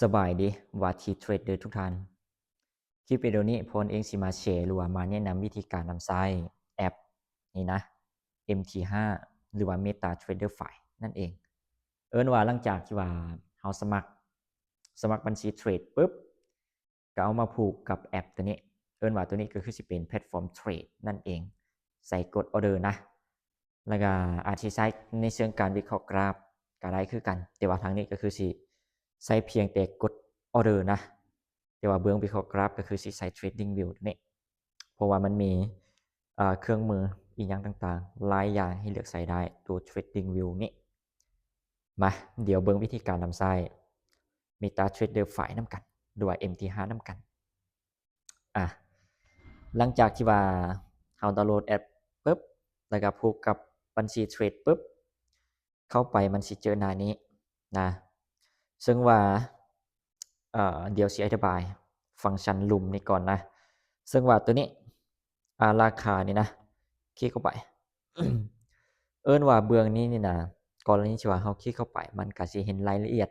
ສະບາຍດີ ວ່າທີ່ເທຣດເດີທຸກທ່ານ. ຄລິບວິດີໂອນີ້ພອນເອງຊິມາແຊ ຫຼືວ່າມາແນະນຳວິທີການນຳໃຊ້ແອັບນີ້ນະ ເອັມທີຫ້າ ຫຼືວ່າ MetaTrader five ນັ້ນເອງ. ເອີ້ນວ່າຫຼັງຈາກທີ່ວ່າເຮົາສະໝັກ ສະໝັກບັນຊີເທຣດປຶບ ກໍເອົາມາຜູກກັບແອັບຕົວນີ້. ເອີ້ນວ່າຕົວນີ້ກໍຄືຊິເປັນແພລດຟອມເທຣດນັ້ນເອງ. ໃສ່ກົດອໍເດີນະ ແລ້ວກໍອາດຊິໃຊ້ໃນເຊີງການວິເຄາະກຣາຟກໍໄດ້ຄືກັນ, ແຕ່ວ່າທາງນີ້ກໍຄືຊິໃຊ້ພຽງແຕ່ກົດອໍເດີນະ, ແຕ່ວ່າເບື້ອງວິເຄາະກຣາຟກໍຄືຊິໃຊ້ Trading View ຕົວນີ້ ເພາະວ່າມັນມີ ເອີ ເຄື່ອງມືອີ່ຫຍັງຕ່າງໆ ຫຼາຍຢ່າງໃຫ້ເລືອກໃຊ້ໄດ້ ຕົວ Trading View ນີ້. ມາ ດຽວເບິ່ງວິທີການນຳໃຊ້ MetaTrader five ນຳກັນ ຫຼືວ່າ ເອັມທີຫ້າ ນຳກັນ. ອາ ຫຼັງຈາກທີ່ວ່າເຮົາດາວໂຫຼດແອັບປຶບ ແລ້ວກໍຜູກກັບບັນຊີເທຣດປຶບ ເຂົ້າໄປມັນຊິເຈີໜ້ານີ້ນະ, ເຊິ່ງວ່າ ເອີ ດຽວຊິອະທິບາຍຟັງຊັນລຸ່ມນີ້ກ່ອນນະ. ເຊິ່ງວ່າຕົວນີ້ ອາ ລາຄານີ້ນະ ຄລິກເຂົ້າໄປ ເອີ້ນວ່າເບື້ອງນີ້ນີ້ນະ, ກໍລະນີທີ່ວ່າເຮົາຄລິກເຂົ້າໄປ ມັນກໍຊິເຫັນລາຍລະອຽດ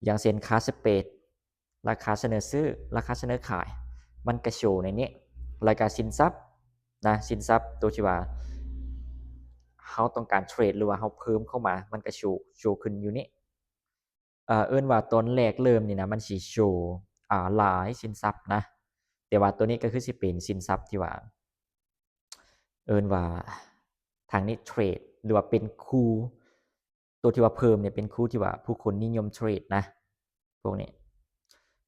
ຢ່າງເຊັ່ນ ຄ່າສະເປດ, ລາຄາສະເໜີຊື້, ລາຄາສະເໜີຂາຍ ມັນກະໂຊໃນນີ້, ລະກະສິນຊັບນະ, ສິນຊັບໂຕທີ່ວ່າເຮົາຕ້ອງການເທຣດ ຫຼືວ່າເຮົາເພີ່ມເຂົ້າມາ ມັນກະໂຊ, ໂຊຂຶ້ນຢູ່ນີ້. ເອີ້ນວ່າຕອນແລກເລີ່ມນີ້ນະ ມັນຊິໂຊ ອາ ຫຼາຍສິນຊັບນະ, ແຕ່ວ່າໂຕນີ້ກໍຄືຊິເປັນສິນຊັບທີ່ວ່າ ເອີ້ນວ່າທາງນີ້ເທຣດ ຫຼືວ່າເປັນຄູ່ ຕົວທີ່ວ່າເພີ່ມນີ້ເປັນຄູ່ທີ່ວ່າຜູ້ຄົນນິຍົມເທຣດນະ ພວກນີ້.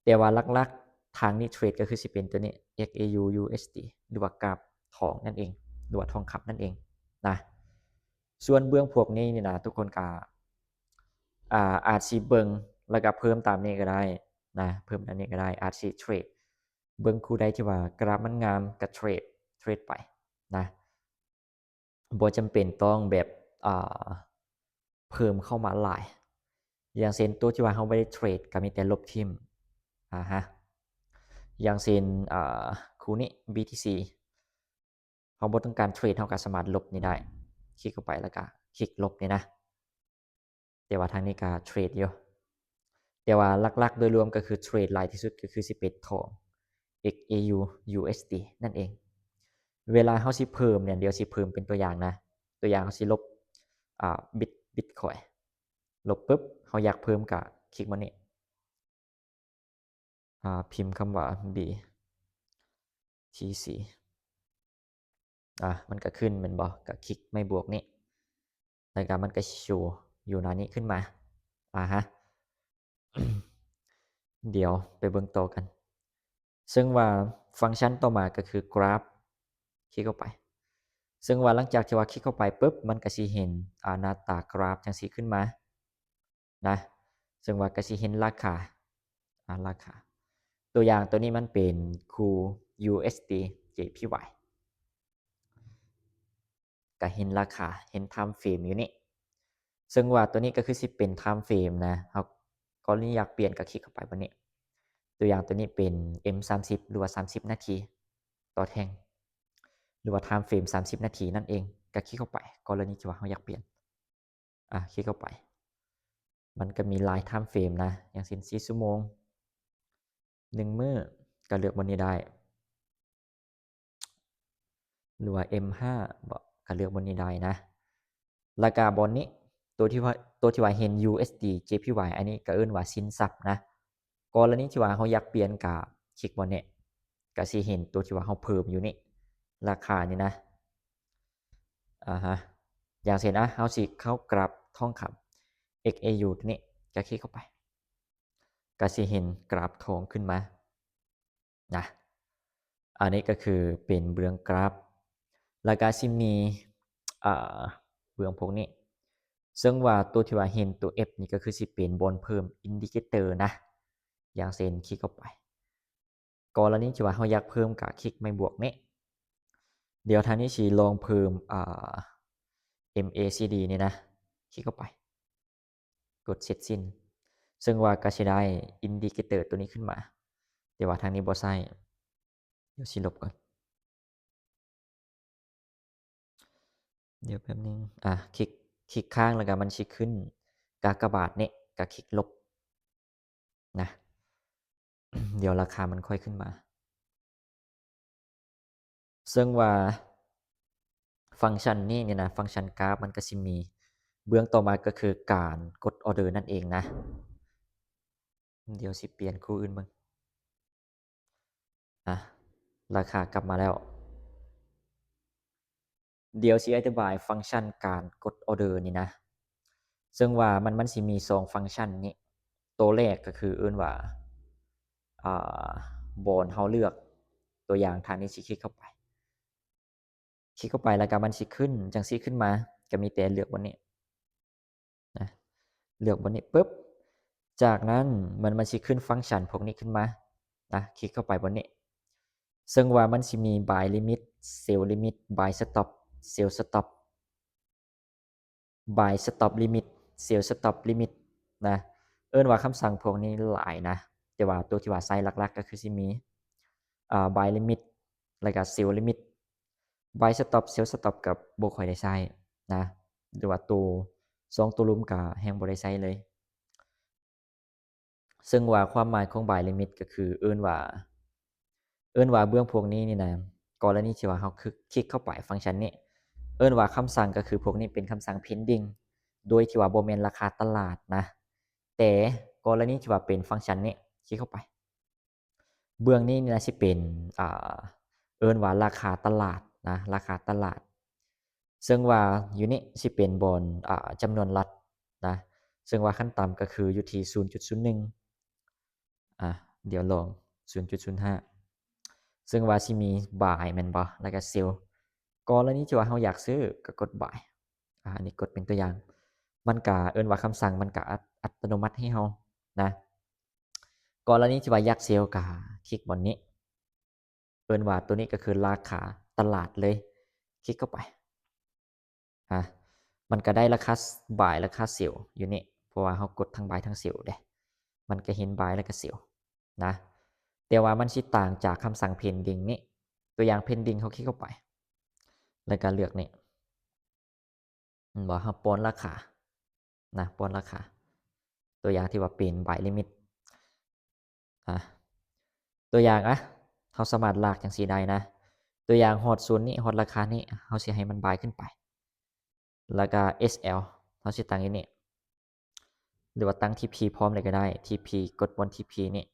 ແຕ່ວ່າຫຼັກໆທາງນີ້ເທຣດກໍຄືຊິເປັນຕົວນີ້ XAU USD ຫຼືວ່າກາບທອງນັ້ນເອງ ຫຼືວ່າທອງຄຳນັ້ນເອງນະ. ສ່ວນເບື້ອງພວກນີ້ນີ້ນະ ທຸກຄົນກໍ ອາ ອາດຊິເບິ່ງ ແລ້ວກໍເພີ່ມຕາມນີ້ກໍໄດ້ນະ, ເພີ່ມຕາມນີ້ກໍໄດ້, ອາດຊິເທຣດ ເບິ່ງຄູ່ໃດທີ່ວ່າກຣາຟມັນງາມກໍເທຣດ ເທຣດໄປນະ. ບໍ່ຈຳເປັນຕ້ອງແບບ ອ່າ ເພີ່ມເຂົ້າມາຫຼາຍ. ຢ່າງເຊັ່ນ ຕົວທີ່ວ່າເຮົາບໍ່ໄດ້ເທຣດ ກໍມີແຕ່ລົບຖິ້ມ. ອາຮະ ຢ່າງເຊັ່ນ ອ່າ ຄູ່ນີ້ BTC ເຮົາບໍ່ຕ້ອງການເທຣດ ເຮົາກໍສາມາດລົບນີ້ໄດ້. ຄລິກເຂົ້າໄປ ແລ້ວກໍຄລິກລົບນີ້ນະ. ແຕ່ວ່າທາງນີ້ກໍເທຣດຢູ່, ແຕ່ວ່າຫຼັກໆໂດຍລວມກໍຄືເທຣດຫຼາຍທີ່ສຸດກໍຄືຊິເປັນທອງ XAU USD ນັ້ນເອງ. ເວລາເຮົາຊິເພີ່ມເນຍ, ດຽວຊິເພີ່ມເປັນຕົວຢ່າງນະ, ຕົວຢ່າງເຮົາຊິລົບ ອ່າ ບິດ ບິດຄອຍ ລົບປຶບ ເຮົາຢາກເພີ່ມກໍຄລິກມານີ້. ອາ ພິມຄຳວ່າ BTC ອາ ມັນກະຂຶ້ນແມ່ນບໍ່? ກະຄລິກໄມ້ບວກນີ້ ແລ້ວກະມັນກະຊິໂຊຢູ່ໜ້ານີ້ຂຶ້ນມາ. ອາຮະ ດຽວໄປເບິ່ງຕໍ່ກັນ. ເຊິ່ງວ່າຟັງຊັນຕໍ່ມາກະຄືກຣາຟ, ຄລິກເຂົ້າໄປ. ເຊິ່ງວ່າຫຼັງຈາກທີ່ວ່າຄລິກເຂົ້າໄປປຶບ ມັນກະຊິເຫັນ ອາ ໜ້າຕາກຣາຟຈັ່ງຊີ້ຂຶ້ນມາ. ນະ, ເຊິ່ງວ່າກະຊິເຫັນລາຄາ ອາ ລາຄາ ຕົວຢ່າງຕົວນີ້ມັນເປັນຄູ່ USD JPY ກະເຫັນລາຄາ ເຫັນ time frame ຢູ່ນີ້. ເຊິ່ງວ່າຕົວນີ້ກໍຄືຊິເປັນ time frame ນະ, ເຮົາກໍລະນີຢາກປ່ຽນກໍຄລິກເຂົ້າໄປບ່ອນນີ້. ຕົວຢ່າງຕົວນີ້ເປັນ M ສາມສິບ ຫຼືວ່າສາມສິບນາທີຕໍ່ແທ່ງ ຫຼືວ່າ time frame ສາມສິບນາທີນັ້ນເອງ, ກໍຄລິກເຂົ້າໄປ ກໍລະນີທີ່ວ່າເຮົາຢາກປ່ຽນ. ອາ ຄລິກເຂົ້າໄປ ມັນກໍມີຫຼາຍ time frame ນະ, ຢ່າງເຊັ່ນ ສີ່ຊົ່ວໂມງ, ໜຶ່ງມື້ ກໍເລືອກບ່ອນນີ້ໄດ້ ຫຼືວ່າ M ຫ້າ ເບາະ ກໍເລືອກບ່ອນນີ້ໄດ້ນະ. ແລ້ວກໍບ່ອນນີ້ ຕົວທີ່ວ່າ ຕົວທີ່ວ່າເຫັນ USD JPY ອັນນີ້ກໍເອີ້ນວ່າສິນຊັບນະ. ກໍລະນີທີ່ວ່າເຮົາຢາກປ່ຽນກໍຄລິກບ່ອນນີ້ ກໍຊິເຫັນຕົວທີ່ວ່າເຮົາເພີ່ມຢູ່ນີ້ ລາຄານີ້ນະ. ອາຮະ ຢ່າງເຊັ່ນ ອາ ເຮົາຊິເຂົ້າກຣາຟທອງຄຳ XAU ຕົວນີ້ ກໍຄລິກເຂົ້າໄປ ກໍຊິເຫັນກຣາຟທອງຂຶ້ນມານະ. ອັນນີ້ກໍຄືເປັນເບື້ອງກຣາຟ ແລ້ວກໍຊິມີ ອາ ເບື້ອງພວກນີ້ ເຊິ່ງວ່າຕົວທີ່ວ່າເຫັນຕົວ F ນີ້ກໍຄືຊິເປັນບ່ອນເພີ່ມ indicator ນະ. ຢ່າງເຊັ່ນ ຄລິກເຂົ້າໄປ ກໍລະນີທີ່ວ່າເຮົາຢາກເພີ່ມກໍຄລິກໄມ້ບວກນີ້. ດຽວທາງນີ້ຊິລອງເພີ່ມ ອາ MACD ນີ້ນະ, ຄລິກເຂົ້າໄປ ກົດເສັດສິ້ນ ເຊິ່ງວ່າກໍຊິໄດ້ indicator ຕົວນີ້ຂຶ້ນມາ, ແຕ່ວ່າທາງນີ້ບໍ່ໃຊ້. ດຽວຊິລົບກ່ອນ. ດຽວແປັບໜຶ່ງ. ອາ ຄລິກ ຄລິກຄ້າງ ແລ້ວກໍມັນຊິຂຶ້ນກາກະບາດນີ້ ກໍຄລິກລົບ. ນະ ດຽວລາຄາມັນຄ່ອຍຂຶ້ນມາ. ເຊິ່ງວ່າຟັງຊັນນີ້ນີ້ນະ ຟັງຊັນກາຟມັນກະຊິມີ ເບື້ອງຕໍ່ມາກໍຄືການກົດອໍເດີນັ້ນເອງນະ. ດຽວຊິປ່ຽນຄູ່ອື່ນເບິ່ງ. ອາ ລາຄາກັບມາແລ້ວ. ດຽວຊິອະທິບາຍຟັງຊັນການກົດອໍເດີນີ້ນະ. ເຊິ່ງວ່າມັນ ມັນຊິມີສອງຟັງຊັນນີ້. ໂຕແລກກໍຄືເອີ້ນວ່າ ອາ ບ່ອນເຮົາເລືອກ. ຕົວຢ່າງທາງນີ້ຊິຄລິກເຂົ້າໄປ. ຄລິກເຂົ້າໄປແລ້ວກໍມັນຊິຂຶ້ນຈັ່ງຊີ້ຂຶ້ນມາ, ກໍມີແຕ່ເລືອກບ່ອນນີ້ນະ, ເລືອກບ່ອນນີ້ປຶບ, ຈາກນັ້ນມັນ ມັນຊິຂຶ້ນຟັງຊັນພວກນີ້ຂຶ້ນມານະ, ຄລິກເຂົ້າໄປບ່ອນນີ້. ເຊິ່ງວ່າມັນຊິມີ buy limit, sell limit, buy stop, sell stop, buy stop limit, sell stop limit ນະ, ເອີ້ນວ່າຄຳສັ່ງພວກນີ້ຫຼາຍນະ, ແຕ່ວ່າຕົວທີ່ວ່າໃຊ້ຫຼັກໆກໍຄືຊິມີ ອາ buy limit ແລ້ວກໍ sell limit. buy stop, sell stop ກໍບໍ່ຄ່ອຍໄດ້ໃຊ້ນະ, ຫຼືວ່າໂຕ ສອງໂຕລຸ່ມກໍແຮ່ງບໍ່ໄດ້ໃຊ້ເລີຍ. ເຊິ່ງວ່າຄວາມໝາຍຂອງ buy limit ກໍຄືເອີ້ນວ່າ ເອີ້ນວ່າເບື້ອງພວກນີ້ນີ້ນະ, ກໍລະນີທີ່ວ່າເຮົາຄລິກ ຄລິກເຂົ້າໄປຟັງຊັນນີ້, ເອີ້ນວ່າຄຳສັ່ງກໍຄືພວກນີ້ເປັນຄຳສັ່ງ pending ໂດຍທີ່ວ່າບໍ່ແມ່ນລາຄາຕະຫຼາດນະ, ແຕ່ກໍລະນີທີ່ວ່າເປັນຟັງຊັນນີ້ ຄລິກເຂົ້າໄປ. ເບື້ອງນີ້ນີ້ນະຊິເປັນ ອ່າ ເອີ້ນວ່າລາຄາຕະຫຼາດນະ, ລາຄາຕະຫຼາດ. ເຊິ່ງວ່າຢູ່ນີ້ຊິເປັນບ່ອນ ອ່າ ຈຳນວນລັອດນະ, ເຊິ່ງວ່າຂັ້ນຕ່ຳກໍຄືຢູ່ທີ່ ສູນຈຸດສູນໜຶ່ງ ອ່າ ດຽວລອງ ສູນຈຸດສູນຫ້າ ເຊິ່ງວ່າຊິມີ buy ແມ່ນບໍ່ ແລ້ວກໍ sell. ກໍລະນີທີ່ວ່າເຮົາຢາກຊື້ກໍກົດ buy. ອ່າ ອັນນີ້ກົດເປັນຕົວຢ່າງ, ມັນກະ ເອີ້ນວ່າຄຳສັ່ງມັນກະອັດ ອັດຕະໂນມັດໃຫ້ເຮົານະ. ກໍລະນີທີ່ວ່າຢາກ sell ກໍຄລິກບ່ອນນີ້, ເອີ້ນວ່າຕົວນີ້ກໍຄືລາຄາຕະຫຼາດເລີຍ, ຄລິກເຂົ້າໄປ. ອາ ມັນກະໄດ້ລາຄາ buy ລາຄາ sell ຢູ່ນີ້, ເພາະວ່າເຮົາກົດທັງ buy ທັງ sell ເດ້, ມັນກະເຫັນ buy ແລ້ວກະ sell ນະ. ແຕ່ວ່າມັນຊິຕ່າງຈາກຄຳສັ່ງ pending ນີ້, ຕົວຢ່າງ pending ເຮົາຄລິກເຂົ້າໄປ ແລ້ວກະເລືອກນີ້ ເຫັນບໍ່, ເຮົາປ້ອນລາຄານະ, ປ້ອນລາຄາ. ຕົວຢ່າງທີ່ວ່າເປັນ buy limit ອາ ຕົວຢ່າງ ອາ ເຮົາສາມາດລາກຈັ່ງຊີ້ໄດ້ນະ. ຕົວຢ່າງຮອດໂຊນນີ້, ຮອດລາຄານີ້, ເຮົາຊິໃຫ້ມັນ buy ຂຶ້ນໄປ. ແລ້ວກະ SL ເຮົາຊິຕັ້ງຢູ່ນີ້ ຫຼືວ່າຕັ້ງ TP ພ້ອມເລີຍກໍໄດ້, TP ກົດບ່ອນ TP ນີ້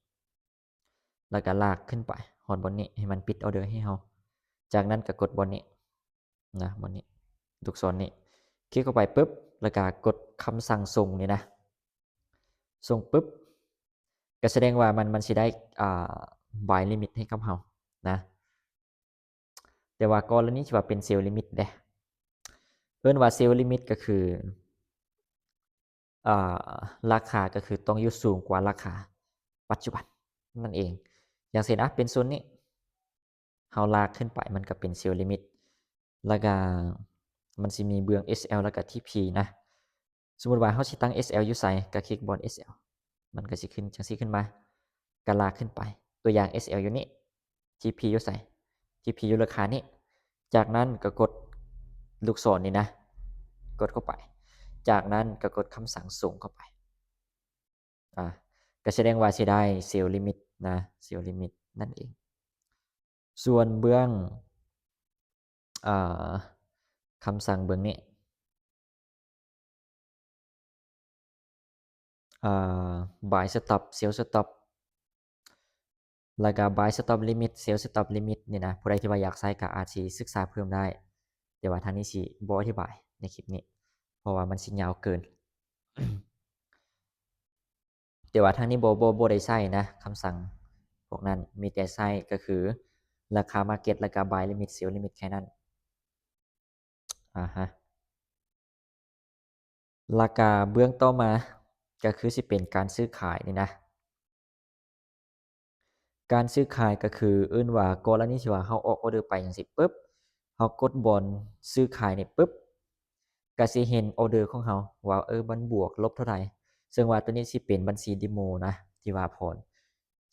ແລ້ວກໍລາກຂຶ້ນໄປຮອດບ່ອນນີ້ ໃຫ້ມັນປິດອໍເດີໃຫ້ເຮົາ. ຈາກນັ້ນກໍກົດບ່ອນນີ້ນະ, ບ່ອນນີ້ ລູກສອນນີ້, ຄລິກເຂົ້າໄປປຶບ ແລ້ວກໍກົດຄຳສັ່ງສົ່ງນີ້ນະ. ສົ່ງປຶບ ກໍສະແດງວ່າມັນ ມັນຊິໄດ້ ອ່າ buy limit ໃຫ້ກັບເຮົານະ. ແຕ່ວ່າກໍລະນີທີ່ວ່າເປັນ sell limit ເດ້, ເອີ້ນວ່າ sell limit ກໍຄື ອ່າ ລາຄາກໍຄືຕ້ອງຢູ່ສູງກວ່າລາຄາປັດຈຸບັນນັ້ນເອງ. ຢ່າງເຊັ່ນ ອາ ເປັນໂຊນນີ້, ເຮົາລາກຂຶ້ນໄປ ມັນກໍເປັນ sell limit ແລ້ວກໍມັນຊິມີເບື້ອງ SL ແລ້ວກໍ TP ນະ. ສົມມຸດວ່າເຮົາຊິຕັ້ງ SL ຢູ່ໃສ ກໍຄລິກບ່ອນ SL ມັນກໍຊິຂຶ້ນຈັ່ງຊີ້ຂຶ້ນມາ, ກໍລາກຂຶ້ນໄປ. ຕົວຢ່າງ SL ຢູ່ນີ້, TP ຢູ່ໃສ? TP ຢູ່ລາຄານີ້. ຈາກນັ້ນກໍກົດລູກສອນນີ້ນະ, ກົດເຂົ້າໄປ. ຈາກນັ້ນກໍກົດຄຳສັ່ງສົ່ງເຂົ້າໄປ. ອາ ກໍສະແດງວ່າຊິໄດ້ sell limit ນະ, sell limit ນັ້ນເອງ. ສ່ວນເບື້ອງ ອ່າ ຄຳສັ່ງເບື້ອງນີ້ ອ່າ buy stop, sell stop ແລ້ວກໍ buy stop limit, sell stop limit ນີ້ນະ, ຜູ້ໃດທີ່ວ່າຢາກໃຊ້ກໍອາດຊິສຶກສາເພີ່ມໄດ້, ແຕ່ວ່າທາງນີ້ຊິບໍ່ອະທິບາຍໃນຄລິບນີ້ ເພາະວ່າມັນຊິຍາວເກີນ. ແຕ່ວ່າທາງນີ້ບໍ່ ບໍ່ ບໍ່ໄດ້ໃຊ້ນະ ຄຳສັ່ງພວກນັ້ນ, ມີແຕ່ໃຊ້ກໍຄືລາຄາ market ແລ້ວກໍ buy limit, sell limit ແຄ່ນັ້ນ. ອາຮະ ແລ້ວກະເບື້ອງຕໍ່ມາກໍຄືຊິເປັນການຊື້ຂາຍນີ້ນະ. ການຊື້ຂາຍກໍຄືເອີ້ນວ່າ ກໍລະນີທີ່ວ່າເຮົາອອກອໍເດີໄປຈັ່ງຊີ້ປຶບ, ເຮົາກົດບ່ອນຊື້ຂາຍນີ້ປຶບ, ກໍຊິເຫັນອໍເດີຂອງເຮົາວ່າ ເອີ ມັນບວກລົບເທົ່າໃດ. ເຊິ່ງວ່າໂຕນີ້ຊິເປັນບັນຊີເດໂມນະ ທີ່ວ່າພອນ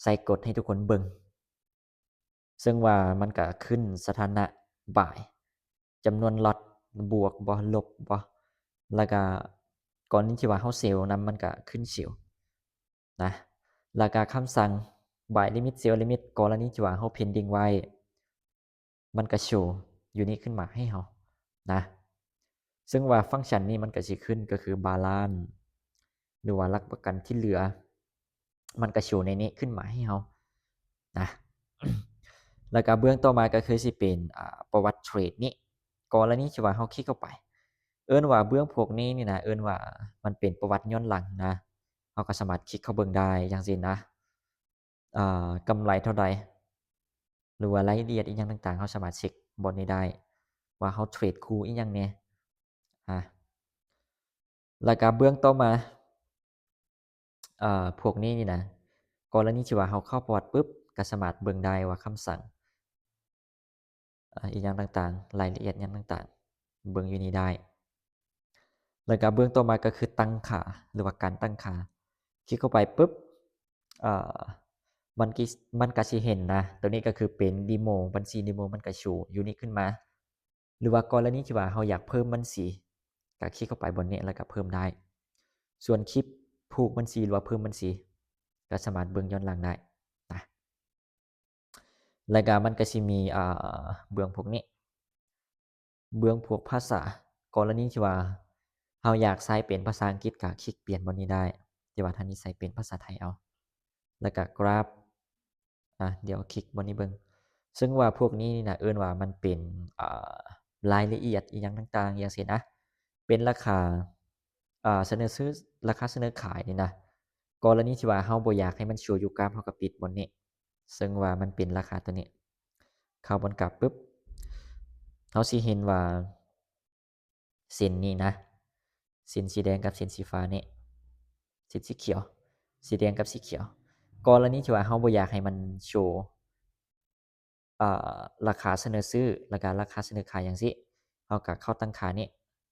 ໃສ່ກົດໃຫ້ທຸກຄົນເບິ່ງ. ເຊິ່ງວ່າມັນກະຂຶ້ນສະຖານະບາຍ, ຈຳນວນລັອດບວກບໍ່ ລົບບໍ່, ແລ້ວກະກໍລະນີທີ່ວ່າເຮົາເຊວນຳ ມັນກະຂຶ້ນເຊວນະ, ແລ້ວກໍຄຳສັ່ງ buy limit sell limit ກໍລະນີທີ່ວ່າເຮົາ pending ໄວ້ ມັນກໍໂຊຢູ່ນີ້ຂຶ້ນມາໃຫ້ເຮົານະ. ເຊິ່ງວ່າຟັງຊັນນີ້ມັນກໍຊິຂຶ້ນ ກໍຄື balance ຫຼືວ່າຫຼັກປະກັນທີ່ເຫຼືອ ມັນກໍໂຊໃນນີ້ຂຶ້ນມາໃຫ້ເຮົານະ. ແລ້ວກໍເບື້ອງຕໍ່ມາກໍຄືຊິເປັນ ອ່າ ປະຫວັດເທຣດນີ້ ກໍລະນີທີ່ວ່າເຮົາຄລິກເຂົ້າໄປ ເອີ້ນວ່າເບື້ອງພວກນີ້ນີ້ນະ ເອີ້ນວ່າມັນເປັນປະຫວັດຍ້ອນຫຼັງນະ. ເຮົາກໍສາມາດຄລິກເຂົ້າເບິ່ງໄດ້ ຢ່າງເຊັ່ນນະ ອ່າ ກຳໄລເທົ່າໃດ ຫຼືວ່າລາຍລະອຽດອີ່ຫຍັງຕ່າງໆ ເຮົາສາມາດເຊັກບ່ອນນີ້ໄດ້ ວ່າເຮົາເທຣດຄູ່ອີ່ຫຍັງແດ່. ອາ ແລ້ວກໍເບື້ອງຕໍ່ມາ ເອີ ພວກນີ້ນີ້ນະ ກໍລະນີທີ່ວ່າເຮົາເຂົ້າປະຫວັດປຶບ ກໍສາມາດເບິ່ງໄດ້ວ່າຄຳສັ່ງ ອາ ອີ່ຫຍັງຕ່າງໆ ລາຍລະອຽດຫຍັງຕ່າງໆ ເບິ່ງຢູ່ນີ້ໄດ້. ແລ້ວກໍເບື້ອງຕໍ່ມາກໍຄືຕັ້ງຄ່າ ຫຼືວ່າການຕັ້ງຄ່າ ຄລິກເຂົ້າໄປປຶບ ເອີ ມັນ ມັນກໍຊິເຫັນນະ ໂຕນີ້ກໍຄືເປັນ demo ບັນຊີ demo ມັນກໍໂຊຢູ່ນີ້ຂຶ້ນມາ ຫຼືວ່າກໍລະນີທີ່ວ່າເຮົາຢາກເພີ່ມບັນຊີ ກໍຄລິກເຂົ້າໄປບ່ອນນີ້ ແລ້ວກໍເພີ່ມໄດ້. ສ່ວນຄລິບຜູກບັນຊີ ຫຼືວ່າເພີ່ມບັນຊີ ກໍສາມາດເບິ່ງຍ້ອນຫຼັງໄດ້ນະ. ແລ້ວກໍມັນກໍຊິມີ ອ່າ ເບື້ອງພວກນີ້ ເບື້ອງພວກພາສາ ກໍລະນີທີ່ວ່າເຮົາຢາກໃຊ້ເປັນພາສາອັງກິດ ກໍຄລິກປ່ຽນບ່ອນນີ້ໄດ້ ແຕ່ວ່າທາງນີ້ໃຊ້ເປັນພາສາໄທເອົາ ແລ້ວກໍກຣາຟ ອາ ດຽວຄລິກບ່ອນນີ້ເບິ່ງ ເຊິ່ງວ່າພວກນີ້ນີ້ນະ ເອີ້ນວ່າມັນເປັນ ອ່າ ລາຍລະອຽດອີ່ຫຍັງຕ່າງໆ ຢ່າງເຊັ່ນນະ ເປັນລາຄາ ອ່າ ສະເໜີຊື້ ລາຄາສະເໜີຂາຍນີ້ນະ ກໍລະນີທີ່ວ່າເຮົາບໍ່ຢາກໃຫ້ມັນໂຊຢູ່ກາຟ ເຮົາກໍປິດບ່ອນນີ້ ເຊິ່ງວ່າມັນເປັນລາຄາຕົວນີ້ ເຂົ້າບ່ອນກາຟປຶບ ເຮົາຊິເຫັນວ່າເສັ້ນນີ້ນະ ເສັ້ນສີແດງກັບເສັ້ນສີຟ້ານີ້ ເສັ້ນສີຂຽວ ສີແດງກັບສີຂຽວ ກໍລະນີທີ່ວ່າເຮົາບໍ່ຢາກໃຫ້ມັນໂຊ ອ່າ ລາຄາສະເໜີຊື້ ແລ້ວກະລາຄາສະເໜີຂາຍຈັ່ງຊີ້ ເຮົາກະເຂົ້າຕັ້ງຄ່ານີ້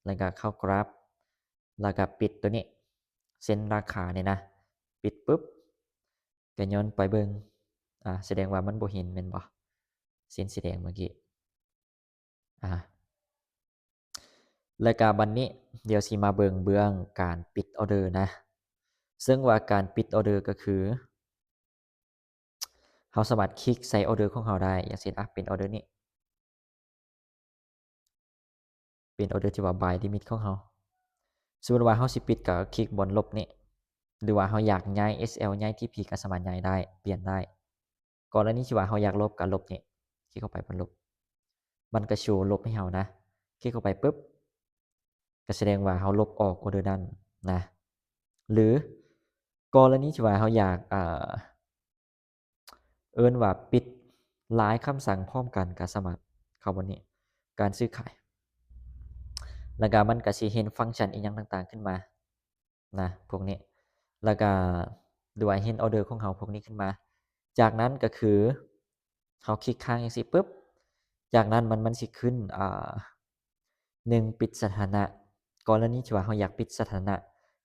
ແລ້ວກະເຂົ້າກຣາຟ ແລ້ວກະປິດໂຕນີ້ ເສັ້ນລາຄານີ້ນະ ປິດປຶບ ກະຍ້ອນໄປເບິ່ງ ອາ ສະແດງວ່າມັນບໍ່ເຫັນແມ່ນບໍ່ ເສັ້ນສີແດງເມື່ອກີ້ ອາ ແລ້ວກະບັດນີ້ ດຽວຊິມາເບິ່ງເບື້ອງການປິດອໍເດີນະ ເຊິ່ງວ່າການປິດອໍເດີກໍຄື ເຮົາສາມາດຄລິກໃສ່ອໍເດີຂອງເຮົາໄດ້ ຢ່າງເຊັ່ນ ອາ ເປັນອໍເດີນີ້ ເປັນອໍເດີທີ່ວ່າ buy limit ຂອງເຮົາ ສົມມຸດວ່າເຮົາຊິປິດກໍຄລິກບ່ອນລົບນີ້ ຫຼືວ່າເຮົາຢາກຍ້າຍ SL ຍ້າຍ TP ກໍສາມາດຍ້າຍໄດ້ ປ່ຽນໄດ້ ກໍລະນີທີ່ວ່າເຮົາຢາກລົບກໍລົບນີ້ ຄລິກເຂົ້າໄປບ່ອນລົບ ມັນກໍໂຊລົບໃຫ້ເຮົານະ ຄລິກເຂົ້າໄປປຶບ ກໍສະແດງວ່າເຮົາລົບອອກອໍເດີນັ້ນນະ ຫຼື ກໍລະນີທີ່ວ່າເຮົາຢາກ ເອີ ເອີ້ນວ່າປິດຫຼາຍຄຳສັ່ງພ້ອມກັນ ກໍສາມາດເຂົ້າບ່ອນນີ້ ການຊື້ຂາຍ ແລ້ວກໍມັນກໍຊິເຫັນຟັງຊັນອີ່ຫຍັງຕ່າງໆຂຶ້ນມານະ ພວກນີ້ ແລ້ວກໍ ຫຼືວ່າເຫັນອໍເດີຂອງເຮົາພວກນີ້ຂຶ້ນມາ ຈາກນັ້ນກໍຄື ເຮົາຄລິກຄ້າງຈັ່ງຊີ້ປຶບ ຈາກນັ້ນມັນ ມັນຊິຂຶ້ນ ອ່າ ໜຶ່ງ ປິດສະຖານະ ກໍລະນີທີ່ວ່າເຮົາຢາກປິດສະຖານະ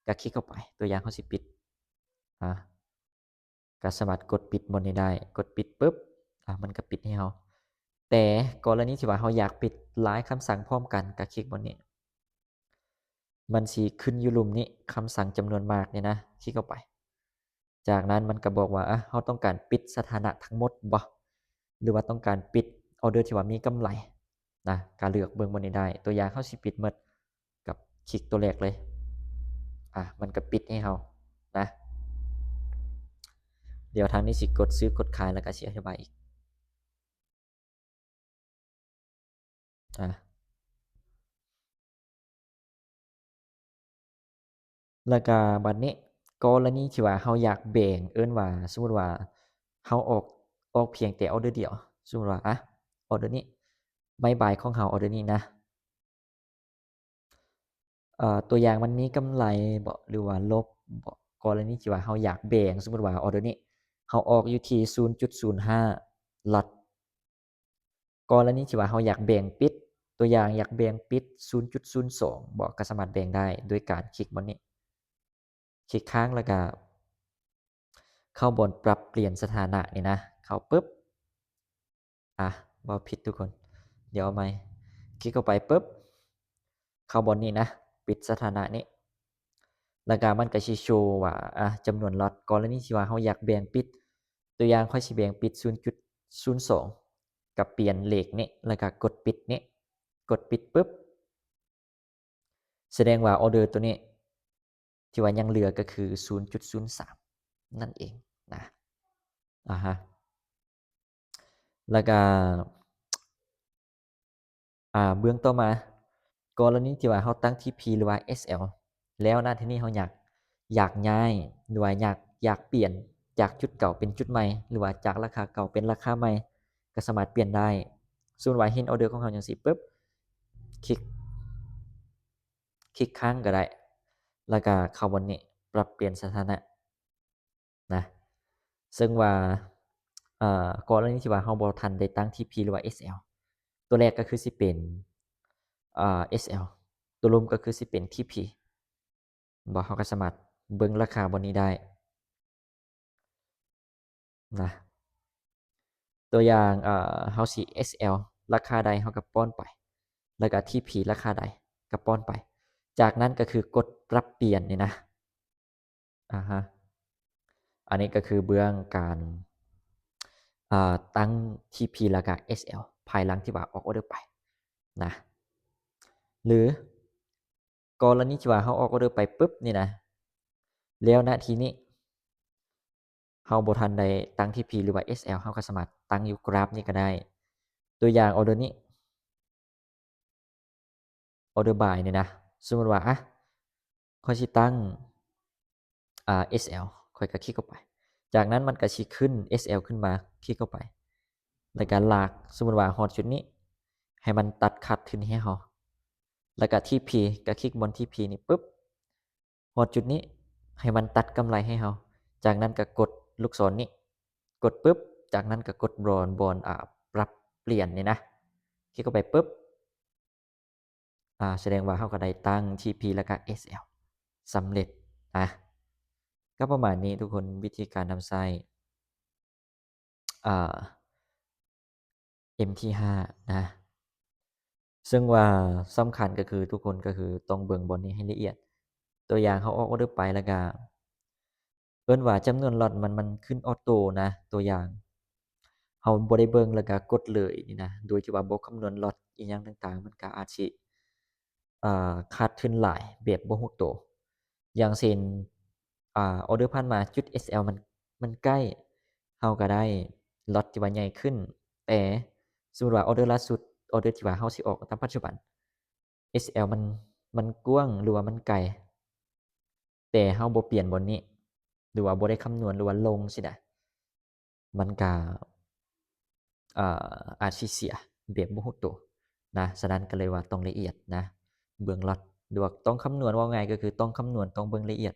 ກໍຄລິກເຂົ້າໄປ ຕົວຢ່າງເຮົາຊິປິດ ອາ ກໍສາມາດກົດປິດບ່ອນນີ້ໄດ້ ກົດປິດປຶບ ອາ ມັນກໍປິດໃຫ້ເຮົາ ແຕ່ກໍລະນີທີ່ວ່າເຮົາຢາກປິດຫຼາຍຄຳສັ່ງພ້ອມກັນ ກໍຄລິກບ່ອນນີ້ ມັນຊິຂຶ້ນຢູ່ລຸ່ມນີ້ ຄຳສັ່ງຈຳນວນມາກນີ້ນະ ຄລິກເຂົ້າໄປ ຈາກນັ້ນມັນກໍບອກວ່າ ອາ ເຮົາຕ້ອງການປິດສະຖານະທັງໝົດບໍ່ ຫຼືວ່າຕ້ອງການປິດອໍເດີທີ່ວ່າມີກຳໄລນະ ກໍເລືອກເບິ່ງບ່ອນນີ້ໄດ້ ຕົວຢ່າງເຮົາຊິປິດໝົດ ກັບຄລິກຕົວແລກເລີຍ ອາ ມັນກໍປິດໃຫ້ເຮົານະ ດຽວທາງນີ້ຊິກົດຊື້ກົດຂາຍ ແລ້ວກໍຊິອະທິບາຍອີກ ອາ ແລ້ວກະບັດນີ້ ກໍລະນີທີ່ວ່າເຮົາຢາກແບ່ງ ເອີ້ນວ່າ ສົມມຸດວ່າເຮົາອອກ ອອກພຽງແຕ່ອໍເດີດຽວ ສົມມຸດວ່າ ອາ ອໍເດີນີ້ ໄມ້ບາຍຂອງເຮົາ ອໍເດີນີ້ນະ ເອີ ຕົວຢ່າງມັນມີກຳໄລເບາະ ຫຼືວ່າລົບເບາະ ກໍລະນີທີ່ວ່າເຮົາຢາກແບ່ງ ສົມມຸດວ່າອໍເດີນີ້ເຮົາອອກຢູ່ທີ່ສູນຈຸດສູນຫ້າລັອດ ກໍລະນີທີ່ວ່າເຮົາຢາກແບ່ງປິດ ຕົວຢ່າງຢາກແບ່ງປິດສູນຈຸດສູນສອງເບາະ ກໍສາມາດແບ່ງໄດ້ໂດຍການຄລິກບ່ອນນີ້ ຄລິກຄ້າງ ແລ້ວກະເຂົ້າບ່ອນປັບປ່ຽນສະຖານະນີ້ນະ ເຂົ້າປຶບ ອາ ເວົ້າຜິດທຸກຄົນ ດຽວເອົາໃໝ່ ຄລິກເຂົ້າໄປປຶບ ເຂົ້າບ່ອນນີ້ນະ ປິດສະຖານະນີ້ ແລ້ວກໍມັນກໍຊິໂຊວ່າ ອາ ຈຳນວນລັອດ ກໍລະນີທີ່ວ່າເຮົາຢາກແບ່ງປິດ ຕົວຢ່າງຂ້ອຍຊິແບ່ງປິດສູນຈຸດສູນສອງ ກໍປ່ຽນເລກນີ້ ແລ້ວກໍກົດປິດນີ້ ກົດປິດປຶບ ສະແດງວ່າອໍເດີໂຕນີ້ທີ່ວ່າຍັງເຫຼືອກໍຄືສູນຈຸດສູນສາມນັ້ນເອງນະ. ອາຮະ ແລ້ວກະ ອາ ເບື້ອງຕໍ່ມາ ກໍລະນີທີ່ວ່າເຮົາຕັ້ງທີພີ ຫຼືວ່າເອສແອວ ແລ້ວນະທີນີ້ເຮົາຢາກ ຢາກຍ້າຍ ຫຼືວ່າຢາກ ຢາກປ່ຽນຈາກຈຸດເກົ່າເປັນຈຸດໃໝ່ ຫຼືວ່າຈາກລາຄາເກົ່າເປັນລາຄາໃໝ່ ກໍສາມາດປ່ຽນໄດ້. ສົມມຸດວ່າເຫັນອໍເດີຂອງເຮົາຈັ່ງຊີ້ປຶບ ຄລິກ ຄລິກຄ້າງກໍໄດ້ ແລ້ວກະເຂົ້າບ່ອນນີ້ ປັບປ່ຽນສະຖານະນະ. ເຊິ່ງວ່າ ເອີ ກໍລະນີທີ່ວ່າເຮົາບໍ່ທັນໄດ້ຕັ້ງທີພີ ຫຼືວ່າເອສແອວ ຕົວແລກກໍຄືຊິເປັນ ເອີ ເອສແອວ ຕົວລຸ່ມກໍຄືຊິເປັນທີພີ ບໍ່ ເຮົາກໍສາມາດເບິ່ງລາຄາບ່ອນນີ້ໄດ້ນະ. ຕົວຢ່າງ ເອີ ເຮົາຊິເອສແອວ ລາຄາໃດເຮົາກໍປ້ອນໄປ ແລ້ວກໍທີພີລາຄາໃດກໍປ້ອນໄປ ຈາກນັ້ນກໍຄືກົດປັບປ່ຽນນີ້ນະ. ອາຮະ ອັນນີ້ກໍຄືເບື້ອງການ ເອີ ຕັ້ງທີພີ ແລ້ວກະເອສແອວ ພາຍຫຼັງທີ່ວ່າອອກອໍເດີໄປນະ. ຫຼື ກໍລະນີທີ່ວ່າເຮົາອອກອໍເດີໄປປຶບນີ້ນະ ແລ້ວນະທີນີ້ເຮົາບໍ່ທັນໄດ້ຕັ້ງທີພີ ຫຼືວ່າເອສແອວ ເຮົາກໍສາມາດຕັ້ງຢູ່ກຣາຟນີ້ກໍໄດ້. ຕົວຢ່າງອໍເດີນີ້ ອໍເດີບາຍນີ້ນະ ສົມມຸດວ່າ ອະ ຂ້ອຍຊິຕັ້ງ ອາ ເອສແອວ ຂ້ອຍກໍຄລິກເຂົ້າໄປ ຈາກນັ້ນມັນກໍຊິຂຶ້ນເອສແອວຂຶ້ນມາ ຄລິກເຂົ້າໄປ ແລ້ວກໍລາກ ສົມມຸດວ່າຮອດຈຸດນີ້ ໃຫ້ມັນຕັດຂາດທຶນໃຫ້ເຮົາ ແລ້ວກໍທີພີ ກໍຄລິກບ່ອນທີພີນີ້ປຶບ ຮອດຈຸດນີ້ ໃຫ້ມັນຕັດກຳໄລໃຫ້ເຮົາ ຈາກນັ້ນກໍກົດລູກສອນນີ້ ກົດປຶບ ຈາກນັ້ນກໍກົດບ່ອນ ບ່ອນ ອາ ປັບປ່ຽນນີ້ນະ ຄລິກເຂົ້າໄປປຶບ ອາ ສະແດງວ່າເຮົາກໍໄດ້ຕັ້ງທີພີ ແລ້ວກະເອສແອວສຳເລັດນະ. ກໍປະມານນີ້ທຸກຄົນ ວິທີການນຳໃຊ້ ອາ ເອັມທີຫ້າ ນະ ເຊິ່ງວ່າສຳຄັນກໍຄືທຸກຄົນກໍຄືຕ້ອງເບິ່ງບ່ອນນີ້ໃຫ້ລະອຽດ. ຕົວຢ່າງເຮົາອອກອໍເດີໄປ ແລ້ວກະເອີ້ນວ່າຈຳນວນລັອດມັນ ມັນຂຶ້ນອອໂຕ້ນະ. ຕົວຢ່າງເຮົາບໍ່ໄດ້ເບິ່ງ ແລ້ວກະກົດເລີຍນີ້ນະ ໂດຍທີ່ວ່າບໍ່ຄຳນວນລັອດອີ່ຫຍັງຕ່າງໆ ມັນກະອາດຊິ ອາ ຂາດທຶນຫຼາຍແບບບໍ່ຮູ້ໂຕ. ຢ່າງເຊັ່ນ ອາ ອໍເດີຜ່ານມາ ຈຸດເອສແອວມັນ ມັນໃກ້ ເຮົາກໍໄດ້ລັອດທີ່ວ່າໃຫຍ່ຂຶ້ນ ແຕ່ສົມມຸດວ່າອໍເດີລ່າສຸດ ອໍເດີທີ່ວ່າເຮົາຊິອອກຕາມປັດຈຸບັນ ເອສແອວມັນ ມັນກວ້າງ ຫຼືວ່າມັນໄກ ແຕ່ເຮົາບໍ່ປ່ຽນບ່ອນນີ້ ຫຼືວ່າບໍ່ໄດ້ຄຳນວນ ຫຼືວ່າລົງຊີ້ນະ ມັນກະ ເອີ ອາດຊິເສຍແບບບໍ່ຮູ້ໂຕນະ. ສະນັ້ນກໍເລີຍວ່າຕ້ອງລະອຽດນະ ເບິ່ງລັອດ ຫຼືວ່າຕ້ອງຄຳນວນ ເວົ້າງ່າຍກໍຄືຕ້ອງຄຳນວນ ຕ້ອງເບິ່ງລະອຽດ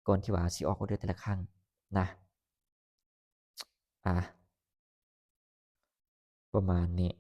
ກ່ອນທີ່ວ່າຊິອອກອໍເດີແຕ່ລະຄັ້ງນະ. ອາ ປະມານນີ້